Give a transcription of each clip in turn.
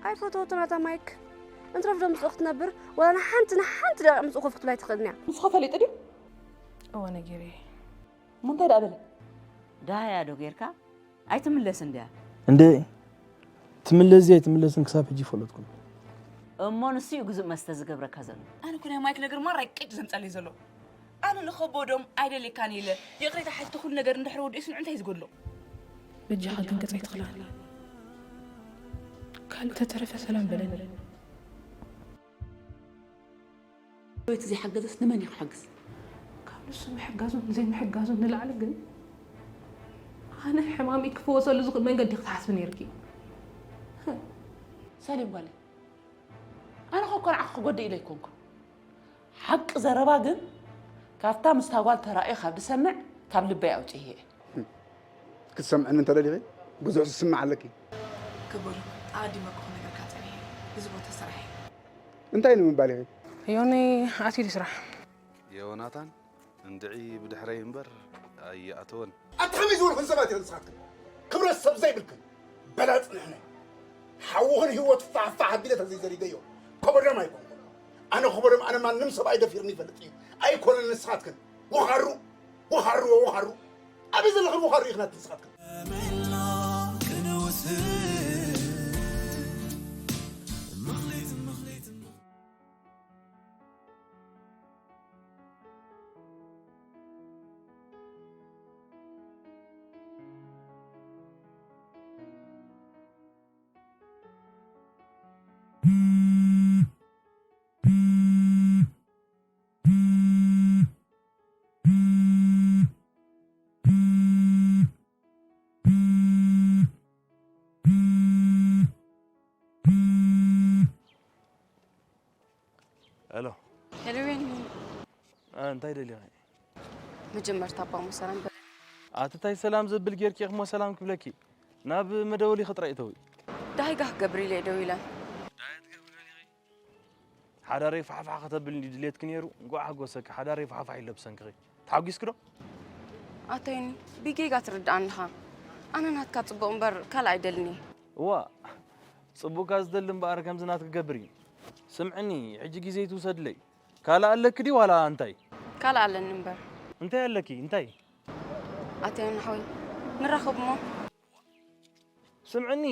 ኣይፈተወቶ ናታ ማይክ። እንትረፍዶ ምስኡ ክትነብር፣ ዋላ ንሓንቲ፣ ንሓንቲ ደቂቕ ምስኡ ኮፍ ክትብል ኣይትኽእልን እያ። ንሱ ኸ ፈሊጡ ድዩ? እወ ነጊረዮ። እሞ እንታይ ደኣ በለ? ደሃያ ዶ ጌርካ? ኣይትምለስን ድያ? እንዴ፣ ትምለስ ድያ ኣይትምለስን ክሳብ ሕጂ ይፈለጥኩን። እሞ ንሱ እዩ ግዙእ መስተ ዝገብረካ ዘሎ። ኣነ እኮ ናይ ማይክ ነገር ማራ እዩ ቅጭ ዘምጸለይ ዘሎ። ኣነ ንኸበዶም ኣይደልየካን ኢለ ይቕሬታ ሓቲተ ኩሉ ነገር እንድሕር ወዲኡስ ንዑ እንታይ እዩ ዝጎድሎ? በጃኻ ግን ገጸይ ትኽላኒ። ካልእ ተተረፈ ሰላም በለኒ። እቲ ዘይሓገዘስ ንመን እዩ ክሕግዝ? ካብ ንሱ ምሕጋዙን ዘይምሕጋዙን ንላዕሊ ግን ኣነ ሕማመይ ክፍወሰሉ ዝኽእል መንገዲ ክትሓስቢ ነይርኪ። ሰሌም ጓለይ፣ ኣነ ኸ እኮ ንዓኺ ክጎድእ ኢለ ኣይኮንኩን። ሓቂ ዘረባ ግን ካብታ ምስታ ጓል ተራእዩ ካብ ዝሰምዕ ካብ ልበይ ኣውፅኤ እየ። ክትሰምዕኒ እንተደሊኺ ብዙሕ ዝስማዕ ኣለኪ። ክቡር፣ ኣቐዲመ እኮ ክነግረካ ጸኒሐ። እዚ ቦታ ስራሕ እዩ። እንታይ ንምባል ኢኺ? ዮኒ ኣትዩ ድዩ ስራሕ? ዮናታን እንድዒ ብድሕረይ እምበር ኣይኣተወን። ኣታ ከመይ ዝበልክን ሰባት ኢኽን ንስኻትክን? ክብረት ሰብ ዘይብልክን በላጽ ንሕነ። ሓውኽን ህይወት ፋሕፋሕ ኣቢለ ተዘይዘሪገዮ ከበዶም ኣይኮንኩን። ኣነ ከበዶም ኣነ ማንም ሰብኣይ ደፊርኒ ይፈልጥ እዩ። ኣይኮነን ንስኻትክን። ወኻሩ፣ ወኻሩ፣ ወኻሩ። ኣበይ ዘለኽን ወኻሩ ኢኽን ኣቲ ንስኻትክን? ሄሎ። ሄሎ ዮኒ። እ፣ እንታይ ደሊኺ? መጀመርታ ኣባ እሞ ሰላም በል። ኣቲ እንታይ ሰላም ዘብል ጌርኪ ኢኺ እሞ ሰላም ክብለኪ? ናብ መደወሊኺ ጥራይ እተዊ። ዳሂጋ ክገብር ኢለ እየ ደዊለ። ሓዳረይ ፋሕፋሕ ከተብል እንዲ ድሌትኪ ነይሩ፣ እንኳዕ ሓጎሰኪ። ሓዳረይ ፋሕፋሕ ኢለ ብሰንክኺ። ተሓጒስኪ ዶ? ኣታ ዮኒ፣ ብጌጋ ትርድኣኒ ኢኻ። ኣነ ናትካ ጽቡቕ እምበር ካልእ ኣይደልን እየ። እዋ፣ ጽቡቕካ ዝደሊ እምበኣር ከምዚ ናትኪ ክገብር እዩ። ስምዕኒ፣ ሕጂ ግዜ ይትውሰድለይ። ካልእ ኣለኪ ድዩ ዋላ እንታይ? ካልእ ኣለኒ እምበር። እንታይ ኣለኪ? እንታይ? ኣታ ዮኒ ሓወይ፣ ንራኸብ እሞ። ስምዕኒ፣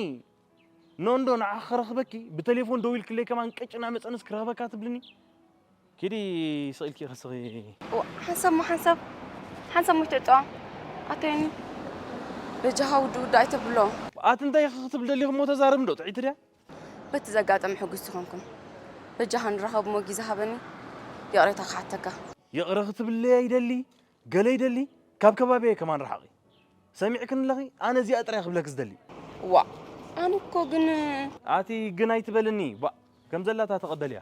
ኖንዶ ንዓኺ ክረኽበኪ ብቴሌፎን ደዊልክለይ ከማን ቅጭ እናመጸንስ ክረኽበካ ትብልኒ? ኪዲ ስቕ ኢልኪ ክስኺ። ዋ፣ ሓንሳብ እሞ ሓንሳብ፣ ሓንሳብ እሞ ይትዕጠዋ። ኣታ ዮኒ፣ በጃኻ ውዲ ውዲ ኣይተብሎ። ኣቲ እንታይ ኢኺ ክትብል ደሊኺ እሞ ተዛረብ እንዶ፣ ጥዕይቲ ድያ? በቲ ዘጋጠመ ሕጉስቲ ኣይኮንኩን። በጃኻ ንራኸብ እሞ ግዜ ሃበኒ፣ ይቕሬታ ክሓተካ። ይቕረ ክትብለይ ኣይደሊ፣ ገለ ይደሊ፣ ካብ ከባቢየ ከማን ርሓቒ። ሰሚዕክኒ ኣለኺ? ኣነ እዚኣ ጥራይ ክብለኪ ዝደሊ። ዋእ፣ ኣነ እኮ ግን ኣቲ ግን ኣይትበልኒ፣ ባእ፣ ከም ዘላታ ተቐበልያ።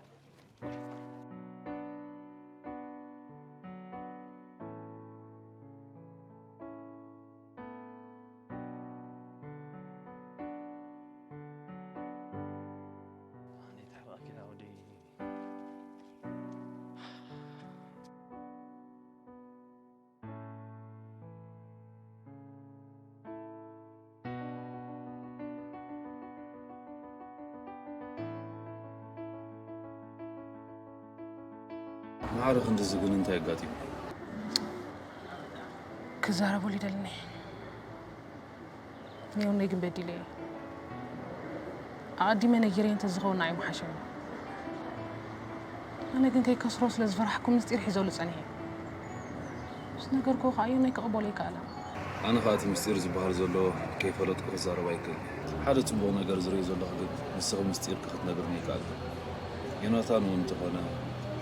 ማዕረ ክንድዚ ግን እንታይ ኣጋጢሙ? ክዛረበሉ ይደልኒ። ነዮነይ ግን በዲለ እየ። ኣቐዲመ ነጊረዮ እንተዝኸውን ንዓይ ምሓሸኒ። ኣነ ግን ከይከስሮ ስለ ዝፈራሕኩ ምስጢር ሒዘሉ ጸኒሐ። ምስ ነገርኩዎ ከኣ ኣዮነይ ክቕበሎ ኣይከኣለን። ኣነ ከኣ እቲ ምስጢር ዝበሃል ዘሎ ከይፈለጥኩ ክዛረብ ኣይክእልን። ሓደ ጽቡቕ ነገር ዝርኢ ዘለኹ ግን ንስኺ ምስጢርኪ ክትነግርኒ ኣይከኣልክን። ዮናታን እውን እንተኾነ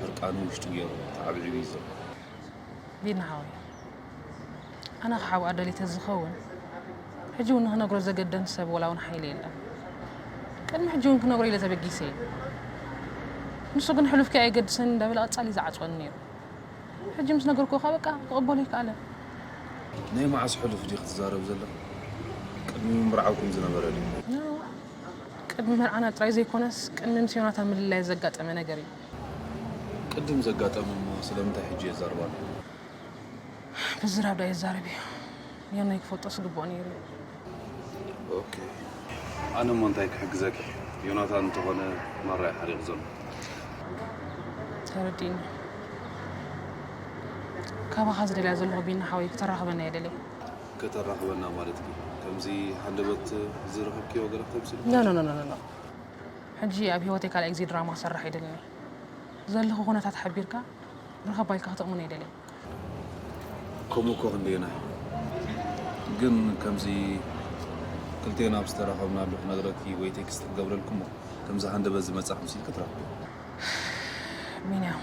ሕርቃኑ ውሽጡ ገይሩ ተዓብዒቡ እዩ ዘሎ። ቢና ሓወይ፣ ኣነ ክሓብኣ ደልየ ተዝኸውን፣ ሕጂ እውን ንክነግሮ ዘገደኒ ሰብ ወላ እውን ሓይሊ የለን። ቅድሚ ሕጂ እውን ክነግሮ ኢለ ተበጊሰ እየ። ንሱ ግን ሕሉፍኪ ኣየገድሰኒ እንዳበለ ቀጻሊ እዩ ዝዓጽወኒ ነይሩ። ሕጂ ምስ ነገርኩዎ ከኣ በቃ ክቕበሎ ኣይከኣለን። ናይ መዓስ ሕሉፍ ድዩ ክትዛረብ ዘለኻ? ቅድሚ ምምርዓውኩም ዝነበረ ድዩ? ኖ፣ ቅድሚ መርዓና ጥራይ ዘይኮነስ ቅድሚ ምስ ዮናታን ምልላይ ዘጋጠመ ነገር እዩ። ቅድም ዘጋጠመ እሞ ስለምንታይ ሕጂ የዛርባ ኣለኹ? ብዝራብ ዳ የዛርብ እዩ። ዮናይ ክፈልጦ ዝግብኦ ነይሩ እዩ። ኦኬ። ኣነ እሞ እንታይ ክሕግዘኪ? ዮናታን እንተኾነ ማራ እዩ ሓሪቑ ዘሎ። ተረዲእኒ። ካባኻ ዝደልያ ዘለኹ ቢና ሓወይ፣ ክተራኽበና እየ ደልየ። ከተራኽበና ማለት ግን ከምዚ ሃንደበት ዝረኸብክዮ ገለ ክተምስል ኖ ኖ ኖ ኖ ኖ። ሕጂ ኣብ ህይወተይ ካልኣይ ግዜ ድራማ ክሰርሕ ኣይደልን እየ። ዘለኹ ኩነታት ሓቢርካ ርኸባ ኢልካ ክተእሙን ኣይደልን። ከምኡ እኮ ክንደየና ግን ከምዚ ክልቴና ኣብ ዝተራኸብናሉ ክነግረኪ ወይ ቴክስት ክገብረልኩ እሞ ከምዚ ሃንደበት ዝመጻ ክምሲ ክትረኽቢ ቢንያም፣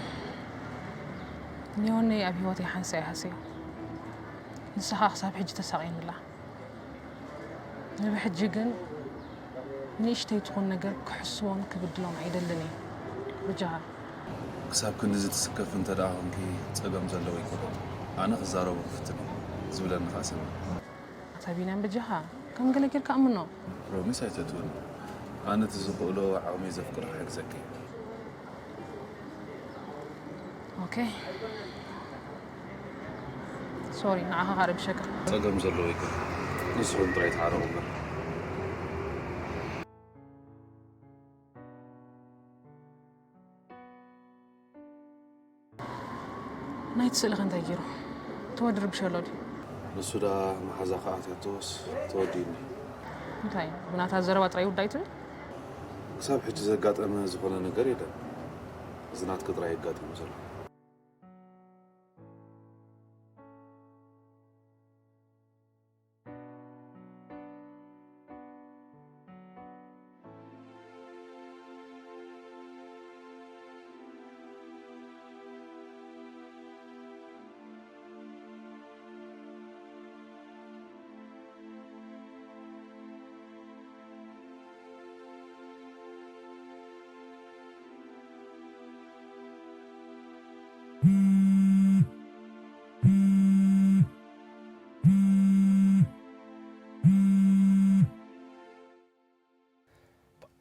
ኒዮነይ ኣብ ህይወተይ ሓንሳእ ይሃሰዮ። ንስኻ ክሳብ ሕጂ ተሳቕየኒ ኣላ። ንብሕጂ ግን ንእሽተይ ትኹን ነገር ክሕስቦን ክብድሎን ኣይደልን እየ። በጃኻ። ክሳብ ክንድዚ ትስከፊ እንተ ደኣ ኾንኪ ጸገም ዘለዎ ኣይኮነን። ኣነ ክዛረቦ ክፍትን እየ ዝብለኒ ከኣ ስምዒ። ኣታ ቢንያም በጃኻ ከም ገለ ጌርካ ኣምኖ። ፕሮሚስ ኣይተትውን። ኣነ እቲ ዝኽእሎ ዓቕመይ ዘፍቅሮ ክሕግዘኪ እየ። ኦኬ ሶሪ ንዓኻ ካረብሸካ። ጸገም ዘለዎ ኣይኮነን። ንስኹም ጥራይ ተዓረቑ እምበር። ናይቲ ስእሊ ከ እንታይ ገይሩ? ተወዲ ርብሸ ኣሎ ድዩ? ንሱ ደኣ መሓዛ ከኣትያቶስ ተወዲኡኒ። እንታይ ብናታ ዘረባ ጥራይ ውዳይ ትብል? ክሳብ ሕጂ ዘጋጠመ ዝኾነ ነገር የለን። እዚ ናትኪ ጥራይ የጋጢሙ ዘሎ።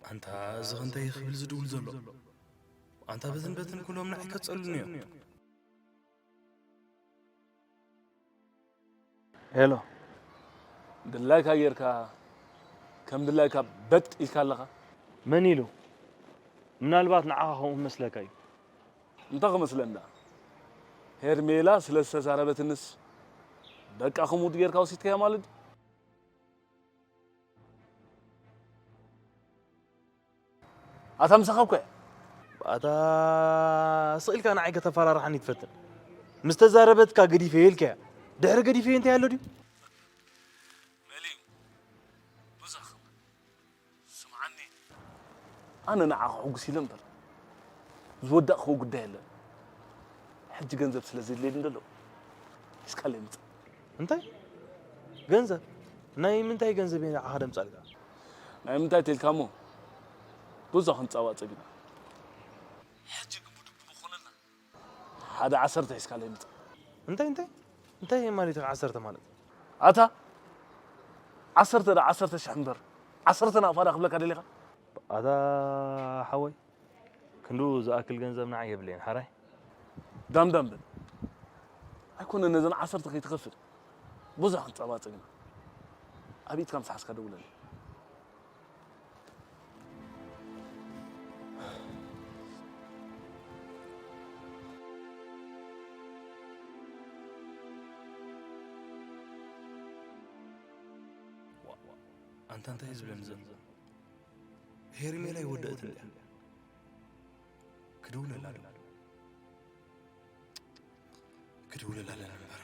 ኣንታ እዚ ኸ እንታይ ክብል ዝድውል ዘሎ? ኣንታ በዝን በትን ኩሎም ንዓይ ከጸሉኒ እዮም። ሄሎ፣ ድላይካ ጌርካ ከም ድላይካ በጥ ኢልካ ኣለኻ። መን ኢሉ? ምናልባት ንዓኻ ከምኡ ክመስለካ እዩ። እንታይ ክመስለና? ሄርሜላ ስለ ዝተዛረበትንስ በቃ ክሙድ ጌርካ ወሲድካያ ማለት ድዩ? ኣታ ምሳኻ እኮ እያ። ኣታ ስቕ ኢልካ ንዓይ ከተፈራርሓኒ ትፈትን። ምስ ተዛረበትካ ገዲፈዮ ኢልካያ። ድሕሪ ገዲፈዮ እንታይ ኣሎ ድዩ? መሊኡ ብዙሕ ክብል ስምዓኒ። ኣነ ንዓኻ ሕጉስ ኢለ እምበር ዝወዳእክዎ ጉዳይ የለን። ሕጂ ገንዘብ ስለ ዘድልየኒ ዘሎ ሒዝካለይ ምጻእ። እንታይ ገንዘብ? ናይ ምንታይ ገንዘብ እየ ንዓኻ ደምጻልካ? ናይ ምንታይ ተልካ እሞ ብዙሕ ክንጻባጸብ ኢና። ሕጂ ግቡ ድቡ ዝኾነልና ሓደ ዓሰርተ ሒዝካለይ ምጻእ። እንታይ እንታይ እንታይ ማለት ኢኻ ዓሰርተ ማለት? ኣታ ዓሰርተ ዶ ዓሰርተ ሽሕ እምበር ዓሰርተ ናቕፋ ዶ ክብለካ ደሊኻ? ኣታ ሓወይ ክንዱ ዝኣክል ገንዘብ ንዓይ የብለይን ሓራይ። ዳምዳም በል ኣይኮነ ነዘን ዓሰርተ ከይትኸፍል ብዙሕ ክንጸባጸብ ኢና። ኣብ ኢድካ ምስ ሓዝካ ደውለለይ። ኣንታ እንታይ እዩ ዝብለኒ ዘሎ? ሄርሜላ ይወደእት እንድያ። ክድውለላ ዶ? ክድውለላ ኣለኒ እምበር።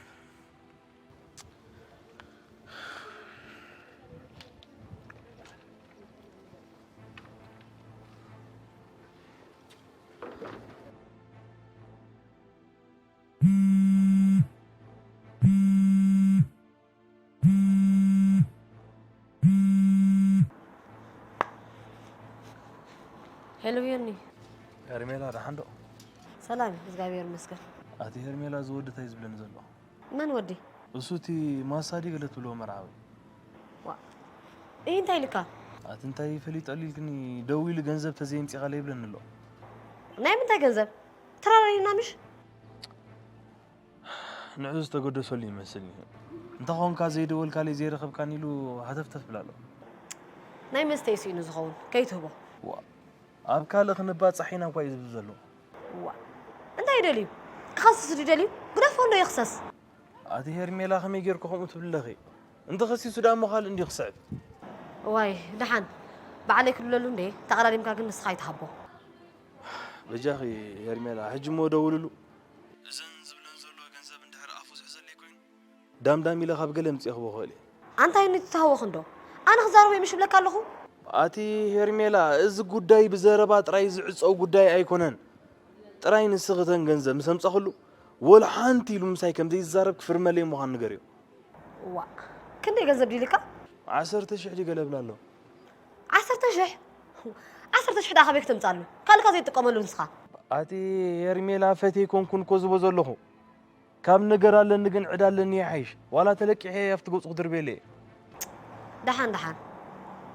ሄሎ ዮኒ። ሄርሜላ ደሓን ዶ? ሰላም፣ እግዚኣብሔር ይመስገን። ኣቲ ሄርሜላ እዚ ወዲ እንታይ ዝብለኒ ዘሎ? መን ወዲ? እሱ እቲ ማሳዲ ገለ ትብሎ መርዓዊ። ዋ፣ ይህ እንታይ ኢልካ? ኣቲ እንታይ ፈሊጠሉ ኢልክኒ ደው ኢሉ ገንዘብ ተዘየምፂኻለይ ይብለኒ ኣሎ። ናይ ምንታይ ገንዘብ? ተራራሪና ምሽ? ንዑ ዝተገደሰሉ ይመስል። እንተኾንካ ዘይደወልካለይ ዘይረኸብካኒ ኢሉ ሃተፍተፍ ብላ ኣሎ። ናይ መስተ እዩ ስኢኑ ዝኸውን፣ ከይትህቦ። ዋ፣ ኣብ ካልእ ክንባጻሕ ኢና እኳ እዩ ዝብል ዘሎ። ዋ እንታይ ይደልዩ? ክኸስስ ድዩ ደልዩ? ግደፎ እንዶ ይኽሰስ። ኣቲ ሄርሜላ፣ ከመይ ጌርኩ ከምኡ ትብለኺ? እንተኸሲሱ ደኣ እሞ ካልእ እንዲዩ ክስዕብ። ዋይ ደሓን ባዕለይ ክልለሉ እንዴ? ተቐዳዲምካ ግን ንስኻ ኣይትሃቦ። በጃኺ ሄርሜላ፣ ሕጂ እሞ ደውልሉ። እዘን ዝብለን ዘሎ ገንዘብ እንድሕር ኣፉ ዝሕዘለይ ኮይኑ ዳምዳም ኢለ ካብ ገለ ምጽእ ክቦ ክእል እየ። ኣንታይ ንትታወኽ እንዶ ኣነ ክዛረቦ ምሽ ብለካ ኣለኹ። ኣቲ ሄርሜላ፣ እዚ ጉዳይ ብዘረባ ጥራይ ዝዕጸው ጉዳይ ኣይኮነን። ጥራይ ንስኺ እተን ገንዘብ ምስ ኣምጻኽሉ ወላ ሓንቲ ኢሉ ምሳይ ከም ዘይዛረብ ክፍርመለይ ምዃኑ ንገርዮ። ዋ ክንደይ ገንዘብ ድልካ? ዓሰርተ ሽሕ ድዩ ገለ ብላ ኣሎ። ዓሰርተ ሽሕ ዓሰርተ ሽሕ ደኣ ካበይ ክተምጻሉ? ካልካ ዘይትጥቀመሉ ንስኻ። ኣቲ ሄርሜላ፣ ፈትየ ኣይኮንኩን እኮ ዝቦ ዘለኹ። ካብ ነገር ኣለኒ ግን ዕዳ ኣለኒ ይሓይሽ። ዋላ ተለቂሐ ኣብቲ ገጹ ክድርብየለይ እየ። ደሓን ደሓን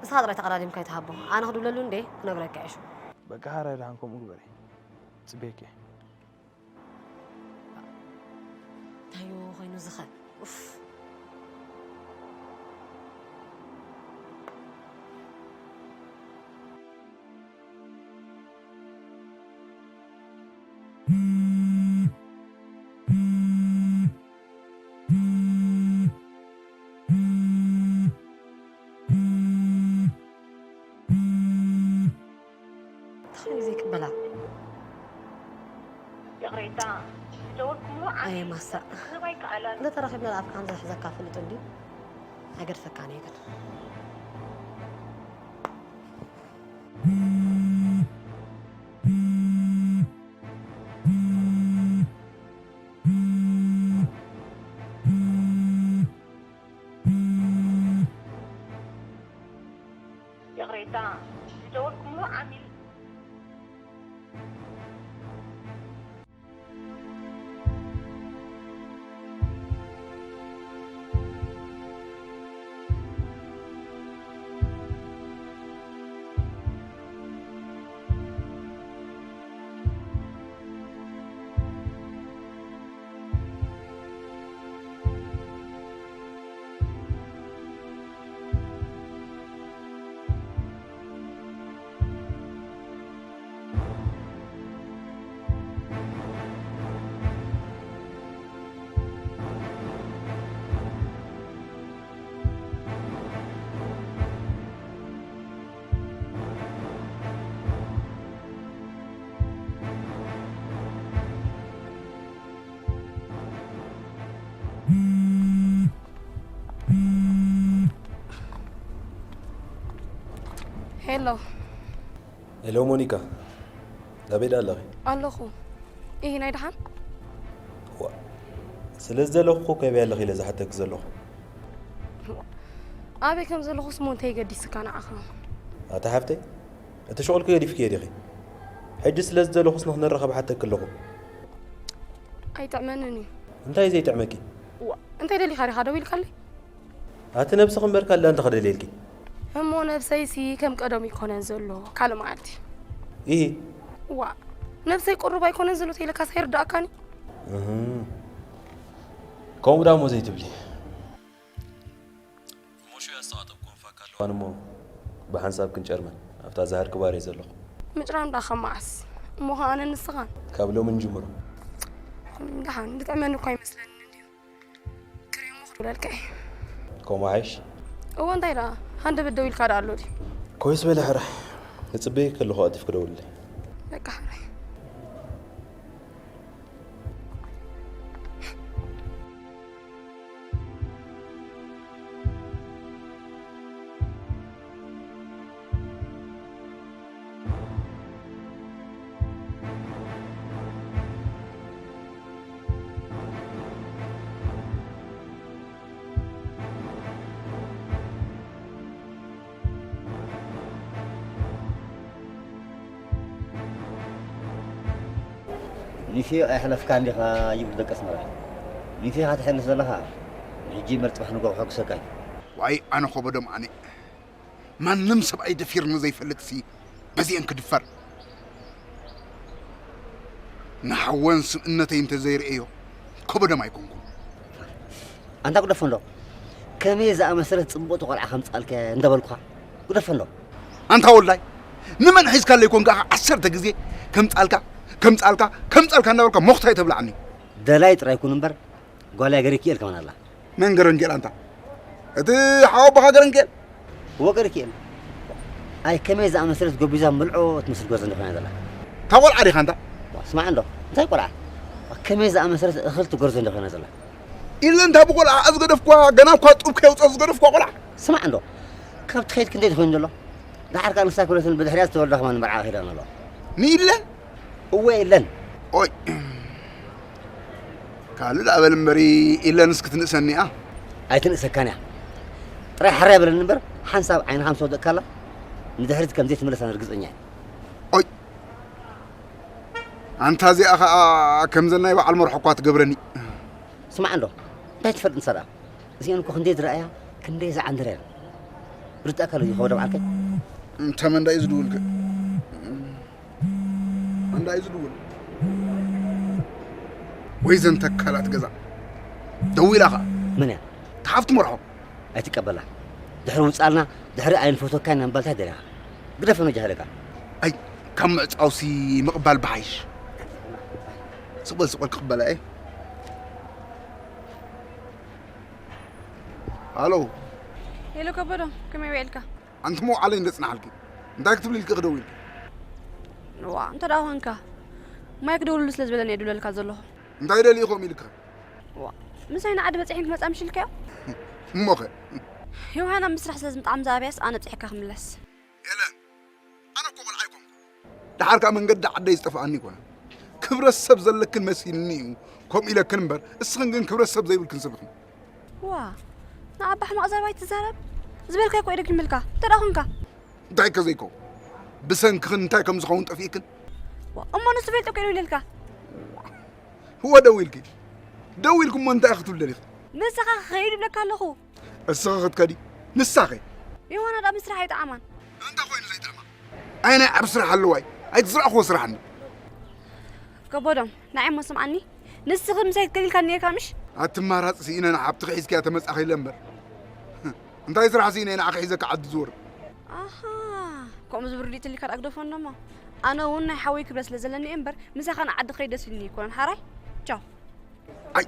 ንስኻ ጥራይ ተቐዳዲምካ ይትሃቦ። ኣነ ክድብለሉ እንዴ ክነግረካ እየ ሽዑ። በቃ ሓራይ ደሓን ከምኡ ግበሪ። ጽበየኪ እየ። እንታይ ኮይኑ ዝኸ ኡፍ። እንታይ ኮይኑ ዘይቅበላ? ይቕሬታ፣ ዝደወልኩምዎ ዓቢ ኣየ ማሳ። ክህብ ኣይከኣላን። እንተተራኺብና ደኣ ኣፍካ ከም ዘሕዘካ ፍሉጥ እንድዩ። ኣይገድፈካን እየ ግን። ይቕሬታ፣ ዝደወልኩምዎ ዓሚል። ሄሎ። ሄሎ ሞኒካ፣ ኣበይ ደኣ ኣለኺ? ኣለኹ። ኢሂ ናይ ደሓን? ዋ፣ ስለ ዝደለኹ እኮ ከበይ ኣለኺ ኢለ ዝሓተኪ ዘለኹ። ኣበይ ከም ዘለኹስ እሞ እንታይ ይገዲስካ ንዓኻ? ኣታ ሓፍተይ፣ እቲ ሸቕልኪ ገዲፍክዮ ዲኺ? ሕጂ ስለ ዝደለኹስ ንኽንራኸብ ሓተኪ ኣለኹ። ኣይጥዕመንን እዩ። እንታይ ዘይጥዕመኪ? ዋ፣ እንታይ ደሊኻ ዲኻ ደዊልካለይ? ኣቲ ነብስኺ እምበር ካልእ እንታይ ክደልየልኪ? እሞ ነብሰይሲ ከም ቀደሙ ኣይኮነን ዘሎ፣ ካልእ መዓልቲ። ኢሂ። ዋእ፣ ነብሰይ ቅሩብ ኣይኮነን ዘሎ ተይለካስ ኣይርድኣካን እዩ። እህ። ከምኡ ደኣ እሞ ዘይትብሊ። እሞ ሽዑ ኣስተቓጠብኩ ክንፋካ ኣለዋን እሞ ብሓንሳብ ክንጨርመን ኣብታ ዝሃድኪ ባር እየ ዘለኹ። ምጭራም ደኣ ካብ መዓስ? እሞ ኸኣ ኣነን ንስኻን? ካብ ሎሚ ንጅምሮ። ደሓን፣ ዝጥዕመኒ እኳ ኣይመስለንን እንድዩ። ክሬሞ ክድውለልካ እየ። ከምኡ ሓይሽ። እወ እንታይ ደኣ ሃንደበት ደው ኢልካ ደኣ ኣሎ ድዩ? ኮይስ በለ ሕራይ እጽበየኪ ከለኹ ቀልጢፍኪ ደውልለይ። በቃ ሕራይ። ኒፍዮ ኣይሕለፍካን ዲኻ ይብሉ ደቂ ኣስመራ። ኒፍዮ ኢኻ ተሕልፍ ዘለኻ። ንሕጂ እምበር ጽባሕ ንግሆ ክሕጉሰካ እዩ። ዋይ ኣነ ኮበዶም ኣነ። ማንም ሰብኣይ ደፊርኒ ዘይፈልጥሲ በዚአን ክድፈር። ንሓወን ስብእነተይ እንተዘይርእዮ ኮበዶም ኣይኮንኩን። ኣንታ ግደፎ እንዶ ከመይ ዝኣመሰለት ጽብቕቲ ቆልዓ ከምጻልከ እንዳበልኩኻ ግደፎ እንዶ። ኣንታ ወላይ ንመን ሒዝካለይ ኮንካ? ዓሰርተ ግዜ ከምጻልካ ከምጻልካ ከምጻልካ እናበልካ ሞኽታይ ተብልዓኒ። ደላይ ጥራይ ኩን እምበር፣ ጓል ያገር ክኤል ከማን ኣላ። መን ገረንጌል ኣንታ? እቲ ሓወቦኻ ገረንጌል? ወገር ክኤል። ኣይ ከመይ ዝኣመሰለት ጎቢዛ ምልዖ ትመስል ጎርዞ እንደኾና ዘላ። እታ ቆልዓ ዲኻ ኣንታ? ዋ፣ ስማዕ እንዶ፣ እንታይ ቆልዓ? ከመይ ዝኣመሰለት እኽልቲ ጎርዞ እንደኾና ዘላ። ኢለ እንታ ብቆልዓ ዝገደፍኳ፣ ገና እኳ ጡብ ከየውፀ ዝገደፍኳ ቆልዓ። ስማዕ እንዶ፣ ካብ ትኸይድ ክንደይ ትኾይን ዘሎ? ደሓር ከኣ ንሳ ክብረትን ብድሕሪያ ዝተወልዳ ከማን መርዓ ከይዳ ኣሎ። ንኢለ? እወ ኢለን። ኦይ። ካልእ ደኣ በል እምበሪ፣ ኢለንስ ክትንእሰኒ እያ። ኣይትንእሰካን እያ። ጥራይ ሓራይ በለኒ እምበር፣ ሓንሳብ ዓይንኻ ምስ ወደቕካላ፣ ንድሕሪት ከም ዘይትምለስ ኣነ ርግጸኛ እየ። ኦይ። ኣንታ እዚኣ ኸኣ ከምዘን ናይ በዓል መርሖ እኳ ትገብረኒ። ስማዕ እንዶ፣ እንታይ ትፈልጥ ንሳ ደኣ? እዚኣን እኮ ክንደይ ዝረኣያ፣ ክንደይ ዝዓንደረያ። ርዳእካ ኣሎ ይኸው ደብዓልከይ። እንተ መንዳ እዩ ዝድውልከ? መንዳ እዩ ዝድውል? ወይ ዘን ተካላት ገዛ። ደዊላ ኸኣ። መን እያ? ተሓፍቲ መርሖ። ኣይትቀበላ። ድሕሪ ውጻልና፣ ድሕሪ ኣይንፈቶካን ኢና ምባል እንታይ ደሊኻ? ግደፈ መጃ ሃለካ። ኣይ፣ ካብ ምዕጻውሲ ምቕባል ብሓይሽ። ስቕ በል፣ ስቕ በል ክቕበላ እየ። ሃሎ። ሄሎ ከበዶ፣ ከመይ ውዒልካ? ኣንቲ መውዓለይ እንደ ጽናሕልኪ። እንታይ ክትብሊ ኢልኪ ክደው ኢልኪ? ዋ፣ እንተ ደኣ ኾንካ። ማይክ ደውልሉ ስለ ዝበለኒ እየ ድውለልካ ዘለኹ። እንታይ ደልዩ ከምኡ ኢልካ? ዋ፣ ምሳይ ንዓዲ በጺሕን ክመጻ ምሽ ኢልካዮ? እሞኸ? ዮሃና ምስራሕ ስለ ዝምጣም ዝኣብያስ ኣነ ብጺሕካ ክምለስ። ኤለን፣ ኣነ እኮ ቆልዓ ኣይኮንኩ። ደሓር ከኣ መንገዲ ዓደይ ዝጠፍኣኒ ኣይኮነን። ክብረት ሰብ ዘለክን መሲልኒ እዩ ከምኡ ኢለክን እምበር፣ እስኽን ግን ክብረት ሰብ ዘይብልክን ሰብ ኢኽን። ዋ፣ ንኣባ ሕማቕ ዘረባ ኣይትዛረብ። ዝበልካዮ እኮ እየ ደጊመልካ። እንተ ደኣ ኾንካ። እንታይ ከ ዘይኮ? ብሰንክኽን እንታይ ከም ዝኸውን ጠፊእክን? ዋ፣ እሞ ንሱ ፈልጦ እኮ ኢሉ ኢለልካ። እወ ደው ኢልኪ። ደው ኢልኩ እሞ እንታይ ክትብል ደሊኺ? ንስኻ ክኸይድ ይብለካ ኣለኹ። እስኺ ክትከዲ? ንሳኸ? ዮሃና ደኣ ምስራሕ ኣይጠዓማን። እንታይ ኮይኑ ዘይጠዕማ? ኣይ ናይ ዓብ ስራሕ ኣለዋይ? ኣይትዝረእኽዎ ስራሕ እንዶ። ከበዶም፣ ንዓይ እሞ ስምዓኒ። ንስኺ ምሳይ ክትከዲ ኢልካኒ ነይርካ ምሽ? ኣትማራጽ ስኢነ ንሓብትኺ ሒዝክያ ተመጻኺ ኢለ እምበር። እንታይ ስራሕ ስኢነ ንዓኺ ሒዘካ ዓዲ ዝወርድ? ኣሃ፣ ከምኡ ዝብር ርዲእ ተሊካ ደኣ ግደፎ እንዶ እሞ። ኣነ እውን ናይ ሓወይ ክብረት ስለ ዘለኒ እየ እምበር፣ ምሳኻ ንዓዲ ክኸይድ ደስ ኢሉኒ ኣይኮነን። ሓራይ? ቻው። ኣይ።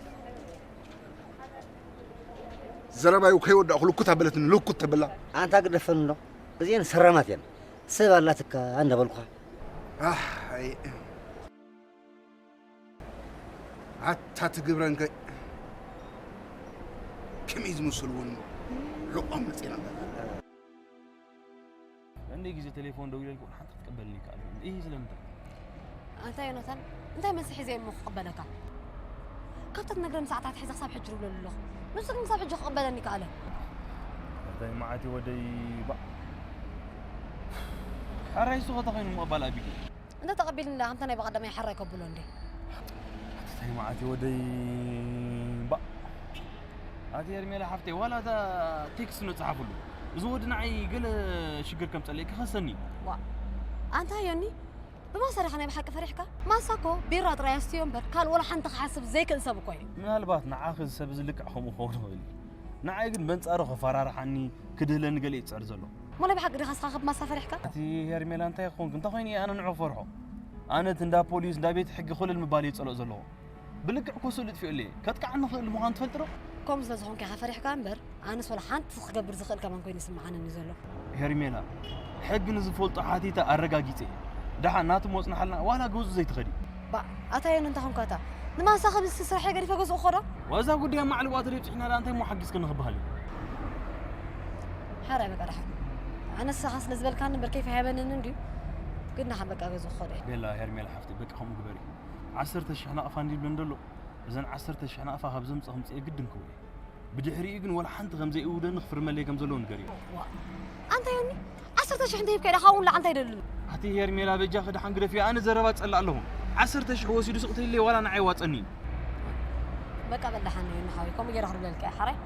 ዘረባዩ ከይወዳእኹ ልኩት ኣበለትኒ፣ ልኩት ተበላ። ኣንታ ግደፈን እንዶ። እዚአን ሰራማት እየን። ሰብ ኣላትካ እንዳበልኩኻ። ኣሕ፣ ኣይ። ኣታ ትግብረን ከ-፣ ከመይ ዝመስሉ እውን ርቆም መጺና። እንደ ጊዜ ቴሌፎን ደው ኢለልኩ ሓንቲ ክትቀበልኒ ይከኣል። ይህ ስለምንታይ? ኣንታ ዮናታን፣ እንታይ መልሲ ሒዘ እሞ ክቕበለካ? ካብታ ትነግረኒ ሰዓታት ሒዘ ክሳብ ሕጂ ድብለሉ ኣለኹ። ንሱ ግን ክሳብ ሕጂ ክቕበለኒ ከኣለ። እንታይ መዓት እዩ ወደይ ባዕ። ሓራይ እሱ ኸ ተኾይኑ ምቕባል ኣቢሉ። እንተ ተቐቢልኒ ከምታ ናይ ብቐዳማይ ሓራይ ከብሎ እንዴ። እንታይ መዓት እዩ ወደይ ባዕ። ኣቲ ሄርሜላ ሓፍተይ፣ ዋላ እታ ቴክስት ነጽሓፍሉ። እዚ ወዲ ንዓይ ገለ ሽግር ከምጸለይ ክኸሰኒ። ዋ፣ ኣንታ ዮኒ፣ ብማሰ ዲኻ ናይ ብሓቂ ፈሪሕካ? ማሳ እኮ ቢራ ጥራይ ኣስትዮ እምበር፣ ካልእ ወላ ሓንቲ ክሓስብ ዘይክእል ሰብ እኮ እዩ። ምናልባት ንዓኺ እዚ ሰብ እዚ ልክዕ ከምኡ ክኸውን ይኽእል እዩ። ንዓይ ግን በንጻሩ ከፈራርሓኒ፣ ክድህለኒ ገለ እዩ ዝጽዕር ዘሎ። ሞላይ ብሓቂ ዲኻ እስኻ ካብ ማሳ ፈሪሕካ? ኣቲ ሄርሜላ እንታይ ኮንክ? እንታይ ኮይኑ እየ ኣነ ንዑ ክፈርሖ? ኣነ እቲ እንዳ ፖሊስ፣ እንዳ ቤት ሕጊ ኮለል ምባል እየ ዝጸልኦ ዘለኹ። ብልክዕ እኮ ስእሉ ጥፊኡለይ። ከጥቅዓኒ ይኽእል ምዃኑ ትፈልጢ ዶ? ከምኡ ስለ ዝኾንካ ኢኻ ፈሪሕካ እምበር፣ ኣነስ ወላ ሓንቲ ክገብር ዝኽእል ከማን ኮይኑ ይስምዓኒ ዘሎ። ሄርሜላ፣ ሕጊ ንዝፈልጦ ሓቲተ ኣረጋጊጸ እየ። ደሓን ናቱ መጽናሓልና ዋላ ገዝኡ ዘይትኸዲ። ባ፣ ኣታ ዮኒ እንታይ ኾንካ እታ? ንማንሳ ክብል ስራሐይ ገዲፈ ገዝኡ ክኸዶ? ዋዛ ጉዳይ ማዕልዋ ተደብፂሕና ደኣ እንታይ እሞ ሓጊዝክኒ ክበሃል እዩ? ሓራይ በቃ ደሓን። ኣነ ንስኻ ስለ ዝበልካኒ እምበር ኬፍ ኣይሃበንን እንድዩ። ግን ደሓን በቃ ገዝኡ ክኸዶ እየ። ቤላ፣ ሄርሜላ ሓፍቲ፣ በቃ ከምኡ ግበሪ። ዓሰርተ ሽሕ ናቕፋ እንዲብለን ዘሎ፣ እዘን ዓሰርተ ሽሕ ናቕፋ ካብ ዘምጽእ ክምጽእ ግድን ክብል እየ። ብድሕሪኡ ግን ወላ ሓንቲ ከም ዘይእውደኒ ክፍርመለይ ከም ዘለዎ ንገርዮ። ዋ፣ ኣንታ ዮኒ፣ ዓሰርተ ሽሕ እንተ ሂብካዮ ደኣ፣ ካብኡ ንላዕሊ እንታይ ይደሊ ኣሎ? ኣቲ ሄርሜላ፣ በጃኺ ደሓን ግደፍዮ፣ ኣነ ዘረባ ጸላእ ኣለኹ። ዓሰርተ ሽሕ ወሲዱ ስቕ ተይለይ ዋላ ንዓይ ዋጸኒ እዩ። በቃ በል ደሓን ዮኒ ሓወይ፣ ከምኡ ገይረ ክርብለልካ እየ፣ ሓራይ።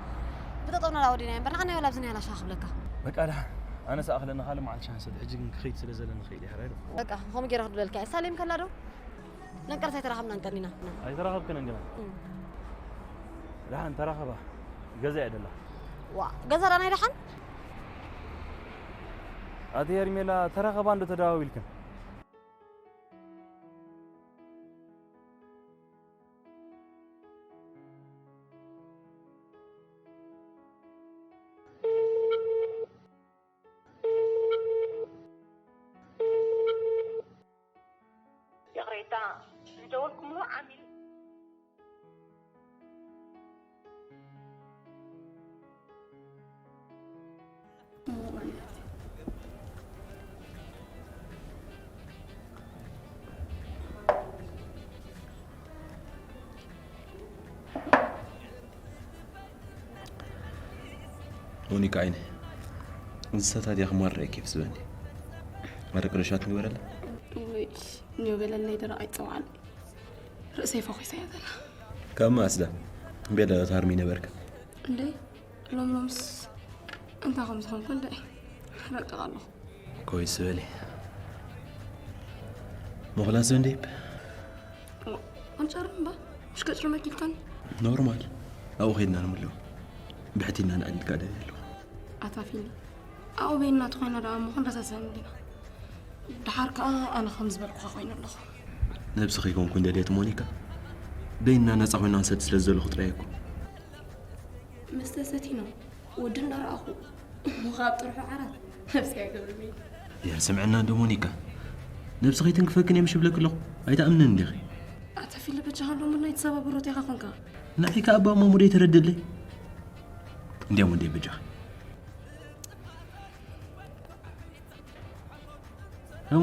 ብጠጠውና ዳወዲና እምበር፣ ንዓና ወላ ኣብዚ ናይ ኣላሻ ክብለካ። በቃ ደሓን፣ ኣነ ሰኣኽለኒ ካልእ መዓልቲ ሻንሰት፣ ሕጂ ግን ክኸይድ ስለ ዘለኒ ክኸይድ እየ፣ ሓራይ ዶ? በቃ፣ ከምኡ ገይረ ክርብለልካ እየ። ሳሌም ከላ ዶ? ነንቀርስ ኣይተራኸብናን ቀኒና። ኣይተራኸብክን እንግና። እም። ደሓን ተራኸባ። ገዛ እያ ደላ። ዋ፣ ገዛ ደኣ ናይ ደሓን? ኣቲ ሄርሜላ፣ ተራኸባ እንዶ ተደዋዊልክን? ይቕሬታ፣ ዝደወልኩምዎ ዓሚል። ሞኒካ ዓይነ፣ እንስሳታት እያ ክማርረ ኬፍ ዝበኒ። ኣረ ቅዱሻት ንግበረላ። ወይ፣ ኒዮ በለለይ ደረቕ ኣይጸውዓለይ። ርእሰይ ፈኺሳ እያ ዘላ። ካብ መኣስ ዳ? ቤላ ታርሚ ነበርካ? እንዴ፣ ሎም ሎምስ እንታይ ከም ዝኾንኩ እንደ ረቅቕ ኣለኹ። ኮይ ዝበሊ። ምኽላስ እንዴ? ኣንጻር እምባ፣ ምሽ ገጽ መኪልካን? ኖርማል። ኣብኡ ኸይድና ንምልኦ። ብሕቲ ኢልና ንዕልልካ ደልየ ኣለኹ። ኣታ ፊኒ፣ ኣብኡ በይንና ተኾይና ደኣ እሞ ክንረሳሰን እንዲና። ደሓር ከኣ ኣነ ከም ዝበልኩኻ ኮይነ ኣለኹ። ነብሲ ከይኮንኩ እንደልየት ሞኒካ፣ በይንና ነጻ ኮይና ንሰቲ ስለ ዝደለኹ ጥራይ እኮ። መስተ ሰቲኖም፣ ወዲ እንዳረኣኹ፣ እሞ ካብ ጥርሑ ዓራት ነብሲ ኣይገብርኒ። የር ስምዕና እንዶ ሞኒካ፣ ነብሲ ከይትንክፈክን እየ ምሽ ብለክ ኣለኹ። ኣይትኣምንን እንዲኺ? ኣታ ፊሊ በጃኻ ሎሚ ናይ ተሰባብሮ ቴኻ ኮንካ። ንዓይ ከኣ ኣባ ማሙደይ ተረድለይ። እንዲያም ወደይ በጃኻ።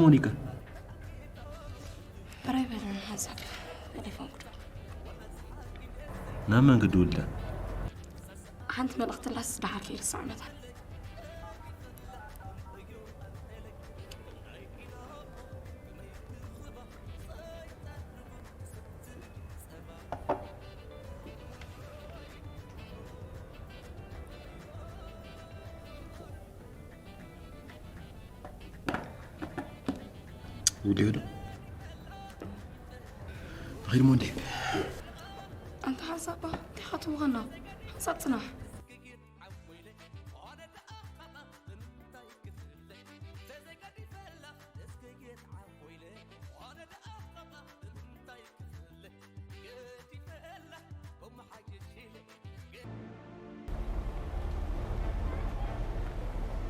ሞኒካ። ሕራይ በለን ሓንሳብ ቴሌፎን ክድወል። ናብ መን ክድውል ዳ? ሓንቲ መልእኽቲ ኣላስ ደሓር ከይርስዖ መታን። ውዲኡ ዶ? ንኺድ ሞ እንዴ? ኣንታ ሓንሳብ እባ እንታይ ኢኻ ትብኸና? ሓንሳብ ጽናሕ።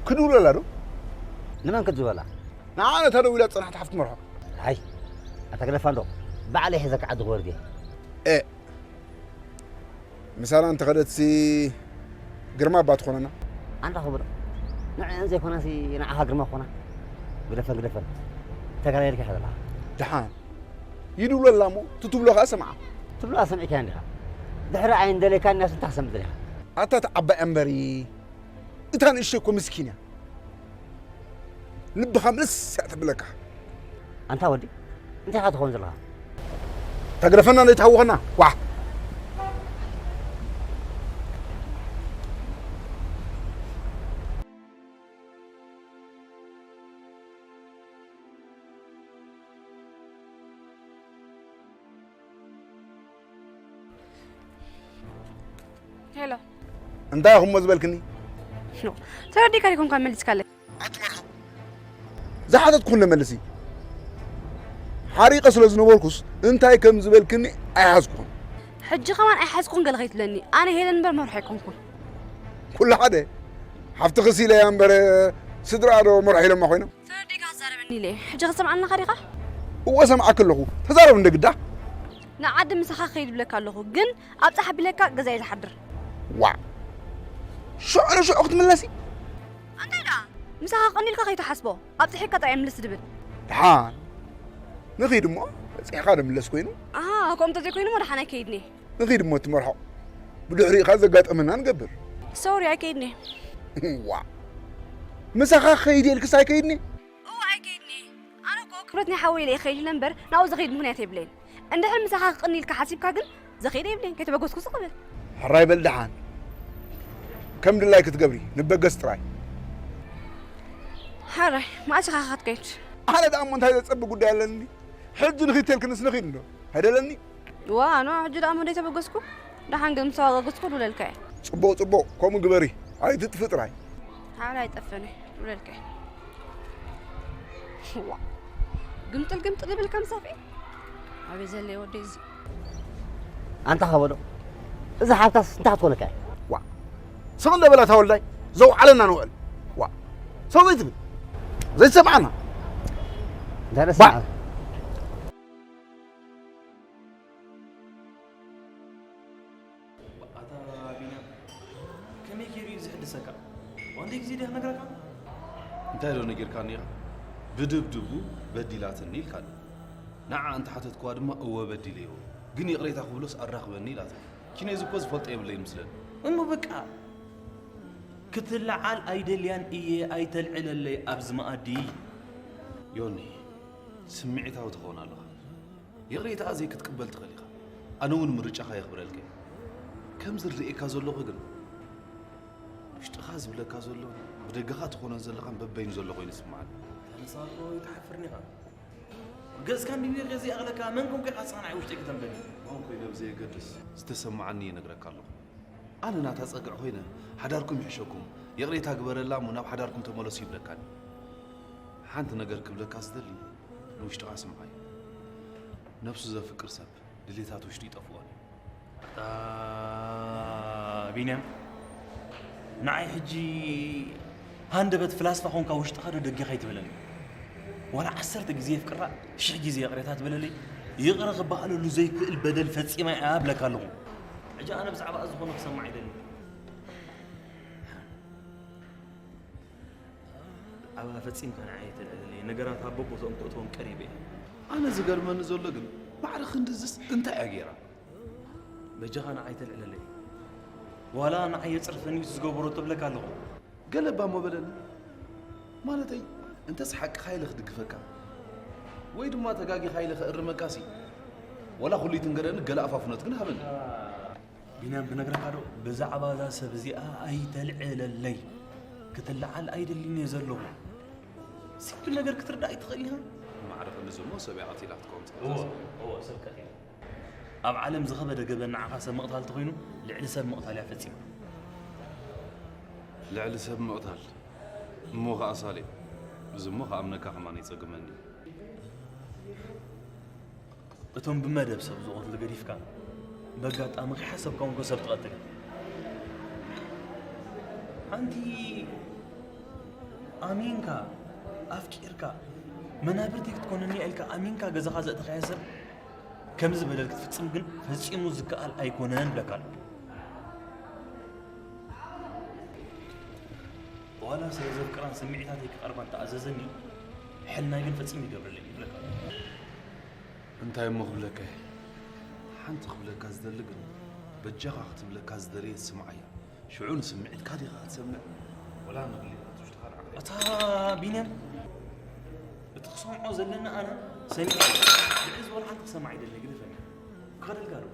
ክድውለላ ዶ? ንመን ክትዝበላ? ንዓነ ተደዊላ ዝጸናሕት ሓፍቲ መርሖ። ኣይ፣ ኣታ ግደፋ እንዶ፣ ባዕለይ ሒዘካ ዓዲ ክወርድ እየ። ኤ፣ ምሳና እንተኸደትሲ ግርማ እባ ትኾነና። ኣንታ ክቡር፣ ንዕአን ዘይኮናሲ ንዓኻ ግርማ ክኾና። ግደፈን፣ ግደፈን። ተጋዳሊልካ ኢኻ ዘለኻ። ደሓን። ይድውለላ እሞ፣ እቲ ትብሎ ኸኣ ስምዓ። ትብሎኣ ሰሚዕካያ እንዲኻ። ድሕሪ ኣይንደለይካን እያስ እንታይ ክሰምዕ ደሊኻ? ኣታ እቲ ዓባይ እምበሪ፣ እታ ንእሽቶ እኮ ምስኪን እያ። ልብኻ ምልስ እያ ተብለካ። ኣንታ ወዲ፣ እንታይ ኢኻ ትኸውን ዘለኻ? ተግረፈና፣ ዘይትሃውኸና። ዋሕ። ሄሎ። እንታይ ኢኹም ዝበልክኒ? ኖ። ተረዲእካ ዲኹም ካብ መሊስካለይ? ኣትመርሑ። ዝሓተትኩ ነመልሲ። ሓሪቐ ስለ ዝነበርኩስ እንታይ ከም ዝበልክኒ ኣይሓዝኩኹን። ሕጂ ከማን ኣይሓዝኩን ገለ ከይትብለኒ። ኣነ ሄለን እምበር መርሖ ኣይኮንኩን። ኩሉ ሓደ። ሓፍትኺ ኢለያ እምበር ስድራኣ ዶ መርሖ ኢሎማ ኮይኖም? ተረዲእካ ትዛረበኒ ኢለ። ሕጂ ክትሰምዓኒ ኣለኻ ዲኻ? እወ ሰምዓኪ ኣለኹ። ተዛረብ እንደ ግዳ። ንዓዲ ምሳኻ ክኸይድ ይብለካ ኣለኹ፣ ግን ኣብጻሕ ኣቢለካ ገዛይ ዝሓድር። ዋዕ። ሽዑ ንሽዑ ክትምለሲ? እንታይ ደኣ? ምሳኻ ቀኒልካ ከይትሓስቦ። ኣብጺሒካ ጥራይ ምልስ ድብል። ደሓን። ንኺድ እሞ፣ በጺሕካ ዶ ምለስ ኮይኑ? ኣሃ፣ ከምኡ እንተዘይኮይኑ እሞ ደሓን ኣይከይድን እየ። ንኺድ እሞ ትመርሖ። ብድሕሪኡ ከኣ ዘጋጠመና ንገብር። ሶሪ፣ ኣይከይድን እየ። ዋዕ። ምሳኻ ክኸይድ እየ ኢልክስ ኣይከይድን እየ? እወ፣ ኣይከይድን እየ። ኣነ እኮ ክብረት ናይ ሓወይ ኢለ እየ ክኸይድ ኢለ እምበር፣ ናብኡ ዝኸይድ ምኽንያት የብለይን። እንድሕር ምሳኻ ክቕኒ ኢልካ ሓሲብካ ግን፣ ዘኸይደ የብለይን፣ ከይተበገስኩ ስቕ በል። ሕራይ በል ደሓን። ከም ድላይ ክትገብሪ፣ ንበገስ ጥራይ። ሕራይ፣ መዓስ ኢኻ ክትከይድ? ኣነ ደኣ እሞ እንታይ ዘጸቢ ጉዳይ ኣለኒ? ሕጂ ንኺድ ተልክንስ ንኺድ እንዶ። ኣይደለኒ? ዋ፣ ኣነ ሕጂ ደኣ እሞ ደይተበገስኩ? ደሓን ግን ምስ ተበገስኩ ድውለልካ እየ። ጽቡቕ፣ ጽቡቕ፣ ከምኡ ግበሪ። ኣይትጥፊ ጥራይ። ሓራ ኣይጠፍእን እየ፣ ድውለልካ እየ። ዋ፣ ግምጥል ግምጥል ይብል ከም ሰፍኢ። ኣበይ ዘለ ወደይ እዚ? ኣንታ ኸበዶ፣ እዛ ሓፍታስ እንታይ ክትኮነካ እያ? ዋ፣ ሰው እንደ በላ ተወልዳይ፣ ዘው ዓለና ንውዕል። ዋ፣ ሰው ዘይትብል፣ ዘይትሰምዓና። እንታይ ባዕ። ኣታ ቢንያም፣ ከመይ ገይሩ እዩ ዝሕድሰካ? ዋንዴ ግዜ ዲያ ነግረካ? እንታይ ዶ ነጊርካኒ ኢኻ? ብድብድቡ በዲላትኒ ኢልካኒ። ንዓ እንተሓተትክዋ ድማ እወ በዲለዮ፣ ግን ይቕሬታ ክብሎስ ኣራኽበኒ ኢላትኒ። ኪነዚ እኮ ዝፈልጦ የብለይን ምስለኒ። እሞ በቃ፣ ክትለዓል ኣይደልያን እየ፣ ኣይተልዕለለይ ኣብዚ መኣዲ። ዮኒ፣ ስምዒታዊ ትኸውን ኣለኻ። ይቕሬታኣ ዘይክትቅበል ትኽእል ኢኻ። ኣነ እውን ምርጫኻ የኽብረልካ እየ። ከም ዝርእየካ ዘለኹ ግን፣ ውሽጥኻ ዝብለካ ዘሎን ብደገኻ ትኾኖን ዘለኻን በበይኑ ዘሎ ኮይኑ ይስምዓኒ። ተነሳቶ ይትሓፍርኒ ኢኻ። ገጽካ እንዲሁ ገዚ ኣቕለካ መን ኮንኩ ኢኻ ንስኻ ንዓይ ውሽጠይ ከተንበኒ? መን ኮይነ ብዘየገድስ ዝተሰምዓኒ ይነግረካ ኣለኹ። ኣነ ናታ ጸግዒ ኮይነ ሓዳርኩም ይሕሸኩም፣ ይቕሬታ ግበረላ እሞ ናብ ሓዳርኩም ተመለሱ ይብለካኒ። ሓንቲ ነገር ክብለካ ዝደሊ ንውሽጥኻ ስምዓዮ። ነብሱ ዘፍቅር ሰብ ድሌታት ውሽጡ ይጠፍኦን እዩ። ኣታ ቢንያም፣ ንዓይ ሕጂ ሃንደበት ፍላስፋ ኾንካ ውሽጥኻ ዶ ደገኻ ኣይትበለኒ። ዋላ ዓሰርተ ግዜ የፍቅራ፣ ሽሕ ግዜ ይቕሬታ ትበለለይ፣ ይቕረ ክበሃለሉ ዘይክእል በደል ፈጺማ እያ እብለካ ኣለኹ። ሕጂ ኣነ ብዛዕባ ዝኾነ ክሰምዕ ኣይደልን። ኣባ ፈጺምካ ንዓይ ኣይተልዕለለይ፣ ነገራት ኣብ ቦቦትኦም ክእትዎም ቀሪበ እየ። ኣነ ዝገርመኒ ዘሎ ግን ማዕረ ክንድዝስ እንታይ እያ ገይራ? በጃኻ ንዓይ ኣይተልዕለለይ። ዋላ ንዓይ የጽርፈኒ እዩ ዝገበሮ ትብለካ ኣለኹ። ገለ እባ እሞ በለኒ። ማለተይ እንተስ ሓቅኻ ኢለ ክድግፈካ ወይ ድማ ተጋጊኻ ኢለ ከእርመካሲ፣ ዋላ ኩሉ ይትንገረኒ፣ ገለ ኣፋፍኖት ግን ሃበኒ። ቢንያም ክነግረካ ዶ? ብዛዕባ እዛ ሰብ እዚኣ ኣይተልዕለለይ። ክትለዓል ኣይደልን እየ ዘለኹ። ሲምፕል ነገር ክትርዳእ ኣይትኽእል ኢኻ? ማዕረ ክንድዚ እሞ ሰብ እያ ቀቲላ ክትከውን ትኽእል። እወ፣ እወ፣ ሰብ ቀቲላ። ኣብ ዓለም ዝኸበደ ገበን ንዓኻ ሰብ ምቕታል ተኾይኑ፣ ልዕሊ ሰብ ምቕታል እያ ፈጺማ። ልዕሊ ሰብ ምቕታል? እሞ ኸኣ ሳሌ፣ እዚ እሞ ክኣምነካ ከማን ይጸግመኒ። እቶም ብመደብ ሰብ ዝቐትሉ ገዲፍካ፣ በጋጣሚ ከይሓሰብካ እውን እኮ ሰብ ትቐትል። ሓንቲ ኣሚንካ፣ ኣፍቂርካ፣ መናብርተይ ክትኮነኒ እያ ኢልካ ኣሚንካ ገዛኻ ዘእተኻያ ሰብ፣ ከምዚ በደል ክትፍጽም ግን ፈጺሙ ዝከኣል ኣይኮነን እብለካ ኣለኹ። ዋላ ስለ ዘፍቅራን ስምዒታተይ ክቐርባን ተኣዘዘኒ፣ ሕልናይ ግን ፈጺሙ ይገብረለይ እዩ እብለካ ኣለኹ። እንታይ እሞ ክብለካ እየ? ሓንቲ ክብለካ ዝደሊ ግን፣ በጃኻ ክትብለካ ዝደለየት ስምዓያ። ሽዑ ንስምዒትካ ዲኻ ክትሰምዕ? ወላ ንድሌታት ውሽጥኻ ንዓቕሊ? ኣታ ቢንያም፣ እቲ ክሰምዖ ዘለኒ ኣነ ሰሚዐ። ልዕሊ ዝበሉ ሓንቲ ክሰምዕ ኣይደሊ፣ ግደፈኒ። ክኸደልካ ዶ?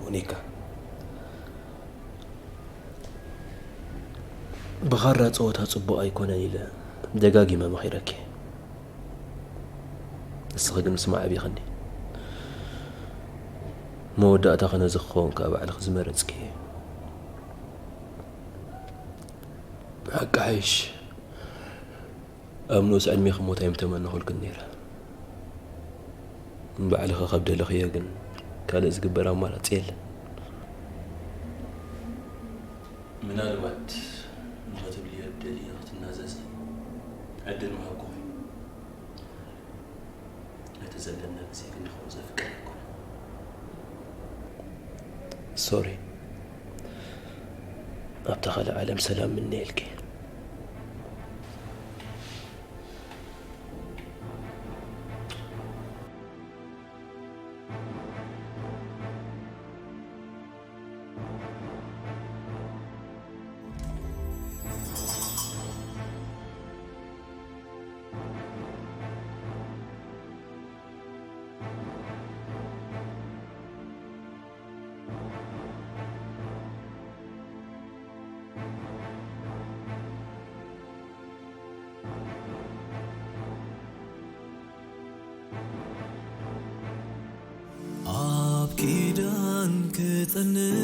ሞኒካ፣ ብኻራ ጸወታ ጽቡቕ ኣይኮነን ኢለ ደጋጊመ መኺረኪ። ንስኺ ግን ምስማዕ ኣቢኽኒ። መወዳእታኺ ነዚ ክኸውን ከኣ ባዕልኺ ዝመረጽኪ። ሓቂ ሓይሽ፣ ኣብ ንኡስ ዕድሜኺ ሞት ኣይምተመነኹልክን ነይረ። ንባዕልኺ ካብ ደለኽዮ ግን ካልእ ዝግበር ኣማራጺ የለን። ምናልባት ንኽትብልዮ ደልየ ንኽትናዘዚ ዕድል ምሃብኩኺ። ነቲ ዘለና ግዜ ግን ንኽወ ዘፍቅር ኣይኮነን። ሶሪ፣ ኣብታ ካልእ ዓለም ሰላም ምነየልኪ። ኣብ ኪዳን ክጸንዕ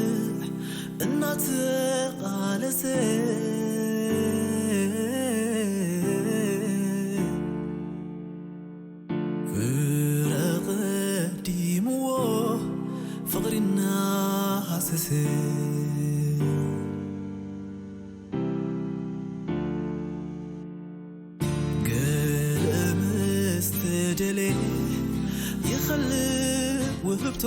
እናተቓለሰ፣ ፍረ ቀዲምዎ ፍቕሪ እናሃሰሰ፣ ገለ ምስ ተደልየ ይኸልእ ውህብቶ።